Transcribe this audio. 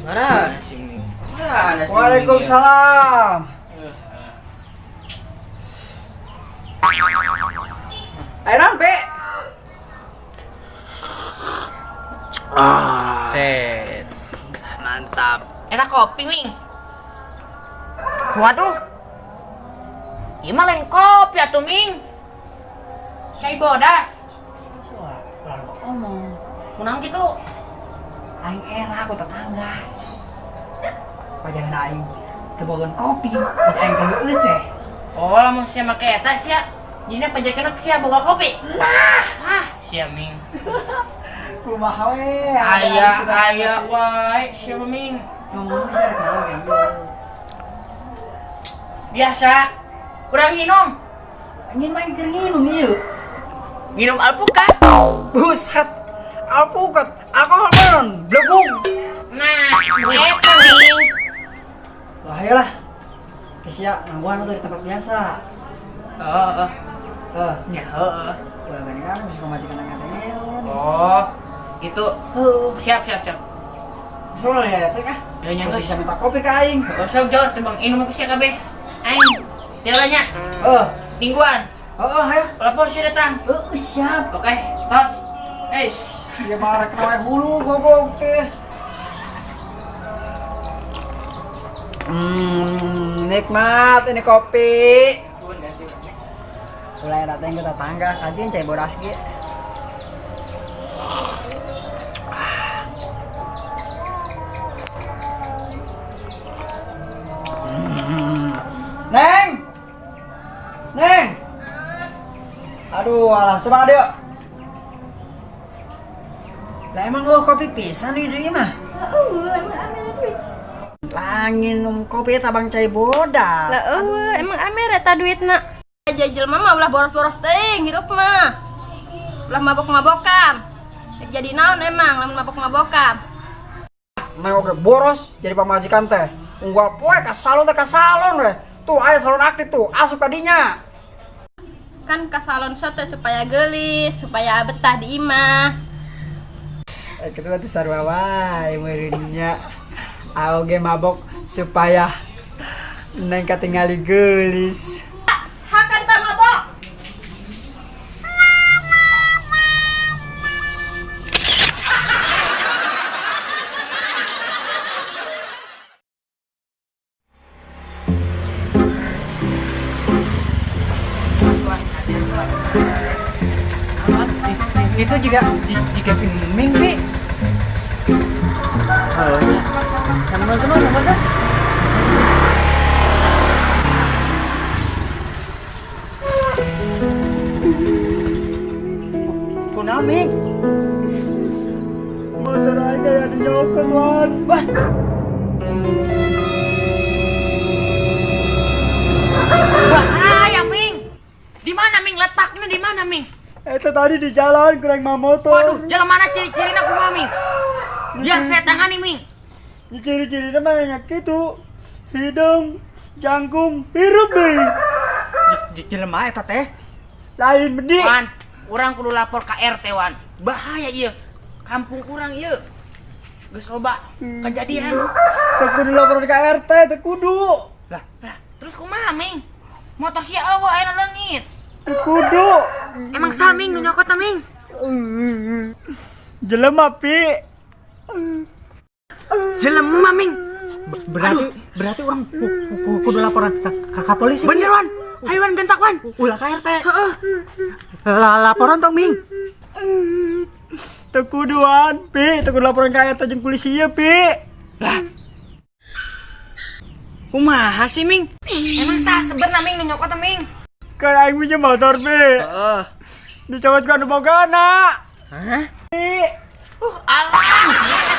Marana si Ming. Marana si Ming. Waalaikumsalam. Ayo naon, Pe? Ah. Set. Mantap. Eta kopi, Ming. Waduh. Ieu mah lain kopi atuh, Ming. Cai bodas. Ulah ngomong. Kunaon kitu? Aing era ku tetangga. Pajangan aing teu boga kopi, pas aing teu leueut teh. Oh, lamun sia make eta sia. Jadinya pajakeun sia boga kopi. Nah, ah, sia Ming. Kumaha we? Aya aya wae sia mah, Ming. Ngomong bisa rek naon ieu. Biasa. Urang nginum. Ingin main keur nginum ieu. Nginum alpukat. Buset. Alpukat, alkohol meron, blegung. Nah, eta Ming. Wah, ayolah. Ke sia nangguan tuh di tempat biasa. Heeh. Heh, Nya heeh. ulah gandeng bisa pamajikan ngadengeun. Oh, gitu. Heuh. Siap, siap, siap. Soalnya ya teh kah? Ya nya Masih geus. bisa minta kopi ke aing. Oh, sok jor tebang inum ku sia kabeh. Aing. Tiaranya Heuh. mingguan. Heeh, ayo. Telepon sia datang. Heuh, siap. Oke, tos. Eh, Sia marek nawe hulu goblok teh. Nikmat ini kopi. Mulai datang ke tetangga, kajian cai bodas ge. Neng! Neng! Aduh, alah, semangat yuk. Lah emang lu kopi pisan di dieu mah? Lah eueuh, emang amere duit. Lah nginum kopi tabang cai bodas. Lah eueuh, emang amere eta duitna. Aja jelema mah ulah boros-boros teuing hidup mah. Ulah mabok-mabokan. Rek jadi naon emang lamun mabok-mabokan. Neng oge boros jadi pamajikan teh. Unggal poe ka salon teh ka salon we. Tuh aya salon aktif tuh, asup ka dinya. Kan ka salon teh supaya geulis, supaya betah di imah. Eh, kitu berarti sarua wae meureun nya. Aoge mabok supaya neng katingali geulis. Hakan tah mabok. Itu juga jika si Ming, Pi. Oh, sama sama sama sama. Kunaon, Ming? Motor aja ya dinyokot, Wan. Wah. Bahaya, Ming. Di mana, Ming? Letaknya di mana, Ming? Itu tadi di jalan kurang mah motor. Waduh, jalan mana ciri-cirina kumaha, Ming? Biar saya tangani, Ming. Ciri-cirinya mah yang gitu. Hidung, jangkung, hirup deh. Jelema eta teh. Lain bedi. Wan, urang kudu lapor ke RT, Wan. Bahaya ieu. Kampung urang ieu. Geus loba kejadian. Teu kudu lapor ke RT, teu kudu. Lah, lah, terus kumaha, Ming? Motor sia eueuh aya leungit. Teu kudu. Emang saha, Ming, nu nyokot, Ming? Jelema, Pi. Jelema, Ming. Berarti berarti orang kudu laporan ke polisi. Bener, Wan. Ayo, Wan, bentak, Wan. Ulah ka RT. Heeh. Laporan tong, Ming. Teu kuduan, Pi. Teu kudu laporan ke RT jeung polisi ya, Pi. Lah. Kumaha sih, Ming? Emang saha sebenarnya, Ming, nu nyokot, Ming? Kan aing punya motor, Pi. Heeh. Dicokot ku anu bogana. Hah? Pi. Alah.